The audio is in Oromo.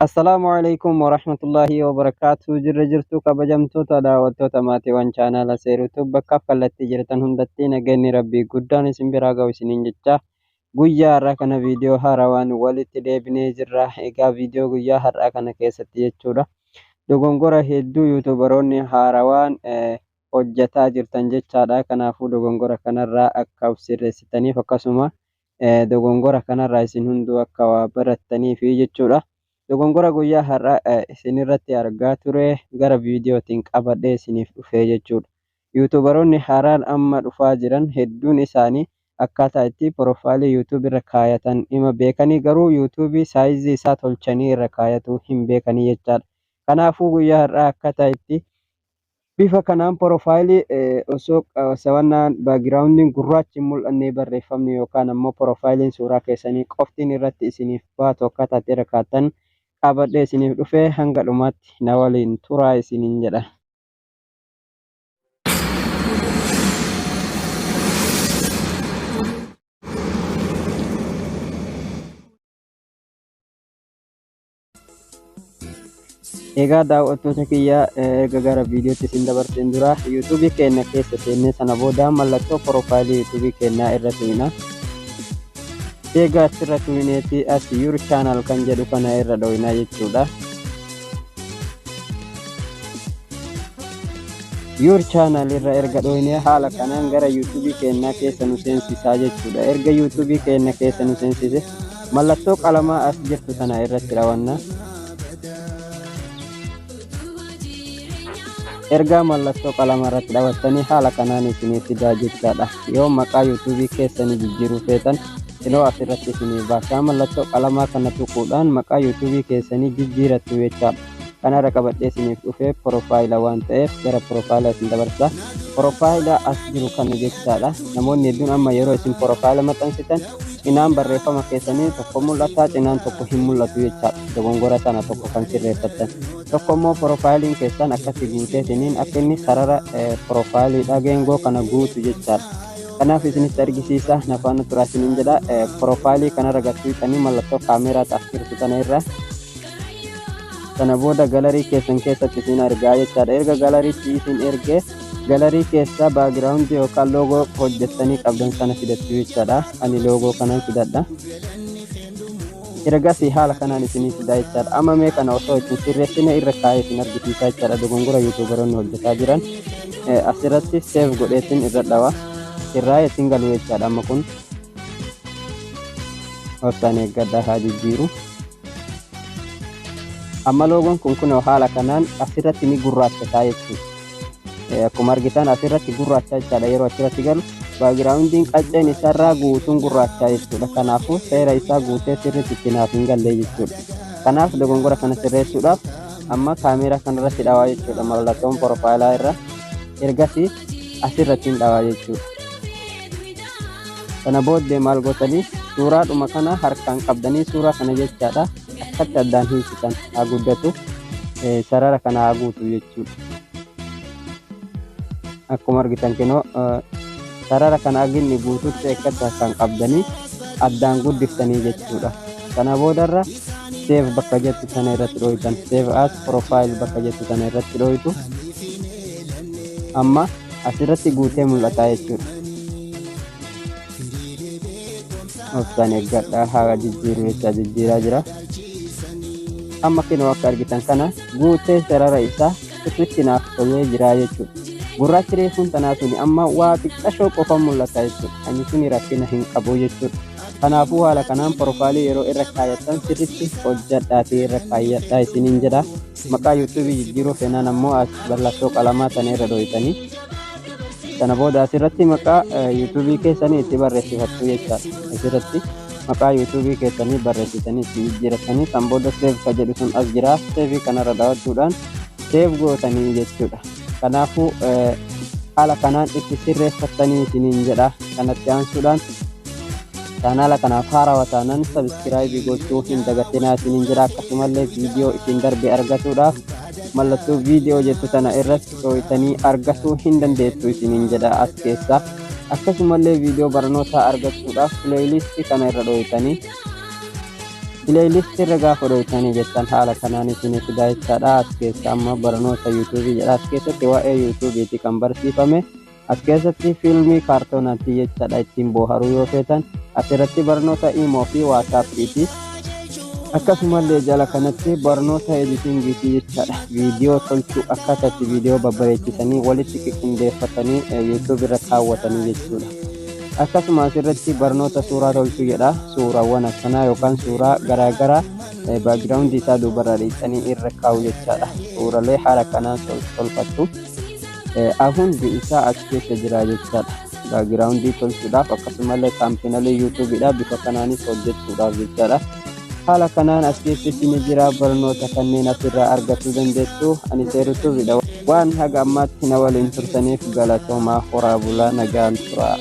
Assalaamu alaikum warahmatullaahi wabarakaatu. Jirra jirtu kabajamtoota daawwattoota maatiiwwan chaanaala Seeruutu bakka kallattii jirtan hundatti nageenyi Rabbii guddaan isin biraa ga'u isiniin jecha, guyyaa har'aa kana viidiyoo haarawaan walitti deebinee jirra. Egaa viidiyoo guyyaa har'aa kana keessatti jechuudha, dogongora hedduu yuutuubaroonni haarawaan hojjetaa jirtan jechaadha. Kanaafuu dogongora kanarraa akka of sirreessitaniif, akkasuma dogongora kanarraa isin hunduu akka waa barattaniifi jechuudha. Dogongora guyyaa har'aa isinirratti argaa ture gara viidiyootiin qabadhee isiniif dhufee jechuudha. Yuutuubaroonni haaraan amma dhufaa jiran hedduun isaanii akkaataa itti piroofaayilii yuutuubii irra kaayatan hima beekanii, garuu yuutuubii saayizii isaa tolchanii irra kaayatuu hin beekanii jechaadha. Kanaafuu guyyaa har'aa akkaataa itti bifa kanaan piroofaayilii osoo sawannaan baagiraawundiin gurraachi hin mul'anne, barreeffamni yookaan ammoo piroofaayiliin suuraa keessanii qoftiin irratti isiniif baatu akkaataa itti irra kaa'atan qabadhee isiniif dhufee, hanga dhumaatti na waliin turaa isiniin jedha. Egaa daawwattoota kiyya, erga gara viidiyootti isin dabarseen dura yuutuubii keenya keessa seennee, sana booda mallattoo piroofaayilii yuutuubii keenyaa irra tuqna. Egaa achirra tuqneeti as "Your channel" kan jedhu kana irra dho'ina jechuudha. "Your channel" irra erga dho'ine haala kanaan gara yuutuubii keenyaa keessa nu seensisaa jechuudha. Erga yuutuubii keenya keessa nu seensise mallattoo qalamaa as jirtu tana irratti raawwanna. Ergaa mallattoo qalamaa irratti dhawattanii haala kanaan isinii fidaa jechaadha. Yoo maqaa yuutuubii keessanii jijjiiruu feetan yeroo asirratti isinii baasaa, mallattoo qalamaa kana tuquudhaan maqaa yuutuubii keessanii jijjiirattu jechaadha. Kanarra qabadhee isiniif dhufee piroofaayila waan ta'eef gara piroofaayila isin dabarsa. Piroofaayila as jiru kana jechaadha. Namoonni hedduun amma yeroo isin piroofaayila maxxansitan cinaan barreeffama keessanii tokko mul'ata, cinaan tokko hin mul'atu jechaadha. Dogongora sana tokko kan sirreeffattan. Tokko immoo piroofaayiliin keessan akkatti guuteetiniin akka inni sarara piroofaayiliidha geengoo kana guutu jechaadha. Kanaaf isinitti argisiisa, na faana turaa isiniin jedha. Piroofaayilii kanarra gattuutanii mallattoo kaameeraa as jirtu tana irra, sana booda galarii keessan keessatti isin argaa jechaadha. Erga galariitti isin ergee galarii keessa baagiraawundii yookaan loogoo hojjettanii qabdan sana fidattu jechaadha. Ani loogoo kanan fidadha. Ergasii haala kanaan isinii fidaa jechaadha. Amma mee kana osoo ittiin sirreessine irra kaa'ee isin argisiisaa jechaadha. Dogongora yuutuubaroonni hojjetaa jiran. Asirratti save godheetiin irra dhawa. Irraa ittiin galu jechaadha amma kun. Obsaan eeggadhaa, haa jijjiiru. Amma loogoon kun kunoo haala kanaan asirratti ni gurraachataa jechuudha. Akkuma argitan asirratti gurraacha jechaadha. Yeroo achirratti galu baagiraawundiin qacceen isarraa guutuun gurraachaa jechuudha. Kanaafuu seera isaa guutee sirriitti itti naaf hin galle jechuudha. Kanaaf dogongora kana sirreessuudhaaf amma kaameeraa kanarratti dhawaa jechuudha. Mallattoon piroofaayilaa irra, ergasii asirratti hin dhawaa jechuudha. Kana booddee maal gootanii? Suuraadhuma kana harkaan qabdanii suuraa kana jechaadha. Akkatti addaan hiiksitan, haa guddatu, sarara kana haa guutu jechuudha. Akkuma argitan kinoo sarara kana aginni guututti akkatti harkaan qabdanii addaan guddiftanii jechuudha. Kana boodarra "Save" bakka jettu sana irratti dhooytan. "Save as profile" bakka jettu sana irratti dhooytu. Amma asirratti guutee mul'ata jechuudha. Obsaan eeggadhaa, haa jijjiiru jecha jijjiiraa jira. Amma kinoo akka argitan kana guutee sarara isaa sirriitti naaf tolee jira jechuudha. Gurraachi reefuun tanaa suni amma waa xiqqashoo qofa mul'ata jechuudha. Ani suni rakkina hin qabu jechuudha. Kanaafuu haala kanaan piroofaayilii yeroo irra kaayyattan sirriitti hojjedhaatii irra kaayyadhaa isiniin jedha. Maqaa yuutuubii jijjiiruu feenaan ammoo as mallattoo qalamaa tana irra dhooytanii, sana booda asirratti maqaa yuutuubii keessanii itti barreessifattu jechaadha. Asirratti maqaa yuutuubii keessanii barreessitanii itti jijjiiratanii, san booda "Save" ka jedhu sun as jira. Save kanarra daawwachuudhaan save gootanii jechuudha. Kanaafuu haala kanaan itti sirreeffattanii isiniin jedha. Kanatti aansuudhaan chaanaala kanaaf haarawaa taanaan subscribe gochuu hin dagatinaa isiniin jedha. Akkasumallee viidiyoo isin darbe argatuudhaaf mallattoo viidiyoo jettu tana irratti dhooytanii argatuu hin dandeettu isiniin jedha as keessa. Akkasumallee viidiyoo barnootaa argachuudhaaf playlist kana irra dhooytanii Playlist irra gaafa dhoytanii jettan haala kanaan isinii fidaa jechaadha. As keessa amma barnoota yuutuubii jedha. As keessatti waa'ee yuutuubiiti kan barsiifame. As keessatti fiilmii kaartoonaatti jechaadha ittiin booharuu yoo feetan. Asirratti barnoota iimoo fi waasaappiiti. Akkasumallee jala kanatti barnoota editingiiti jechaadha. Viidiyoo tolchuu akkaataa itti viidiyoo babbareechisanii walitti qiqindeeffatanii yuutuub irra kaawwatanii jechuudha. Akkasuma asirratti barnoota suuraa tolchuu jedha. Suuraawwan akkanaa yookaan suuraa garaagaraa background isaa duubarraa dhiqxanii irra kaa'u jechaadha. Suuralee haala kanaan tolfattu. Hundi isaa as keessa jira jechaadha. Background tolchuudhaaf akkasumallee thumbnail yuutuubiidha bifa kanaanis hojjechuudhaaf jechaadha. Haala kanaan as keessa isin jira barnoota kanneen asirraa argachuu dandeessu. Ani seerutuubidha. Waan haga ammaatti na waliin turtaniif galatoomaa, horaa bulaa, nagaan turaa.